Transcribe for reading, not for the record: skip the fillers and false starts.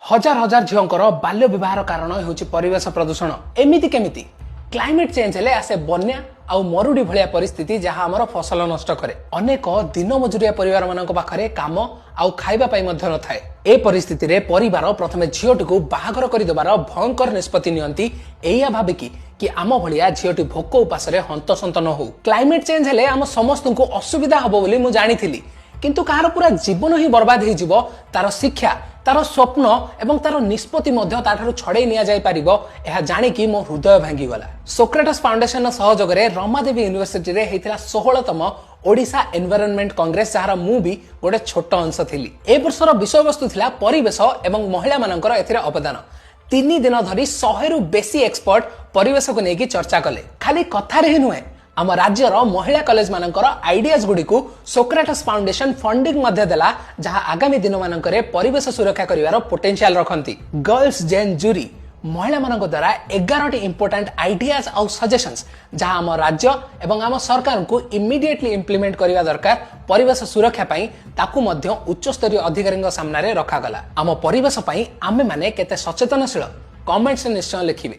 ହଜାର ହଜାର ଝିଅଙ୍କର ବାଲ୍ୟ ବିବାହର କାରଣ ହେଉଛି ପରିବେଶ ପ୍ରଦୂଷଣ। ଏମିତି କେମିତି? କ୍ଲାଇମେଟ ଚେଞ୍ଜ ହେଲେ ଆସେ ବନ୍ୟା ଆଉ ମରୁଡି ଭଳିଆ ପରିସ୍ଥିତି, ଯାହା ଆମର ଫସଲ ନଷ୍ଟ କରେ। ଅନେକ ଦିନ ମଜୁରିଆ ପରିବାରମାନଙ୍କ ପାଖରେ କାମ ଆଉ ଖାଇବା ପାଇଁ ମଧ୍ୟ ନଥାଏ। ଏ ପରିସ୍ଥିତିରେ ପରିବାର ପ୍ରଥମେ ଝିଅଟିକୁ ବାହାଘର କରିଦେବାର ଭୟଙ୍କର ନିଷ୍ପତ୍ତି ନିଅନ୍ତି, ଏଇଆ ଭାବିକି କି ଆମ ଭଳିଆ ଝିଅଟି ଭୋକ ଉପାସରେ ହନ୍ତସନ୍ତ ନ ହଉ। କ୍ଲାଇମେଟ ଚେଞ୍ଜ ହେଲେ ଆମ ସମସ୍ତଙ୍କୁ ଅସୁବିଧା ହବ ବୋଲି ମୁଁ ଜାଣିଥିଲି, କିନ୍ତୁ କାହାର ପୁରା ଜୀବନ ହିଁ ବର୍ବାଦ ହେଇଯିବ, ତାର ଶିକ୍ଷା, ତାର ସ୍ୱପ୍ନ ଏବଂ ତାର ନିଷ୍ପତ୍ତି ମଧ୍ୟ ତାଠାରୁ ଛଡେଇ ନିଆଯାଇ ପାରିବ, ଏହା ଜାଣିକି ମୋ ହୃଦୟ ଭାଙ୍ଗିଗଲା। ସୋକ୍ରାଟସ୍ ଫାଉଣ୍ଡେସନର ସହଯୋଗରେ ରମାଦେବୀ ୟୁନିଭର୍ସିଟିରେ ହେଇଥିଲା 16ତମ ଓଡ଼ିଶା ଏନଭାଇରନମେଣ୍ଟ କଂଗ୍ରେସ, ଯାହାର ମୁଁ ବି ଗୋଟେ ଛୋଟ ଅଂଶ ଥିଲି। ଏ ବର୍ଷର ବିଷୟବସ୍ତୁ ଥିଲା ପରିବେଶ ଏବଂ ମହିଳାମାନଙ୍କର ଏଥିରେ ଅବଦାନ। 3 ଦିନ ଧରି 100ରୁ ବେଶୀ ଏକ୍ସପର୍ଟ ପରିବେଶକୁ ନେଇକି ଚର୍ଚ୍ଚା କଲେ। ଖାଲି କଥାରେ ହିଁ ନୁହେଁ, ଆମ ରାଜ୍ୟର ମହିଳା କଲେଜ ମାନଙ୍କର ଆଇଡିଆଜ ଗୁଡ଼ିକୁ ସୋକ୍ରାଟସ୍ ଫାଉଣ୍ଡେସନ ଫଣ୍ଡିଂ ମଧ୍ୟ ଦେଲା, ଯାହା ଆଗାମୀ ଦିନମାନଙ୍କରେ ପରିବେଶ ସୁରକ୍ଷା କରିବାର ପୋଟେନ୍ସିଆଲ ରଖନ୍ତି। ଗର୍ଲସ ଜେନ୍ ଜୁରି ମହିଳାମାନଙ୍କ ଦ୍ୱାରା 11ଟି ଇମ୍ପୋର୍ଟାଣ୍ଟ ଆଇଡିଆଜ ଆଉ ସଜେସନ୍ସ, ଯାହା ଆମ ରାଜ୍ୟ ଏବଂ ଆମ ସରକାରଙ୍କୁ ଇମିଡିଏଟଲି ଇମ୍ପ୍ଲିମେଣ୍ଟ କରିବା ଦରକାର ପରିବେଶ ସୁରକ୍ଷା ପାଇଁ, ତାକୁ ମଧ୍ୟ ଉଚ୍ଚସ୍ତରୀୟ ଅଧିକାରୀଙ୍କ ସାମ୍ନାରେ ରଖାଗଲା। ଆମ ପରିବେଶ ପାଇଁ ଆମେମାନେ କେତେ ସଚେତନଶୀଳ, କମେଣ୍ଟସରେ ନିଶ୍ଚୟ ଲେଖିବେ।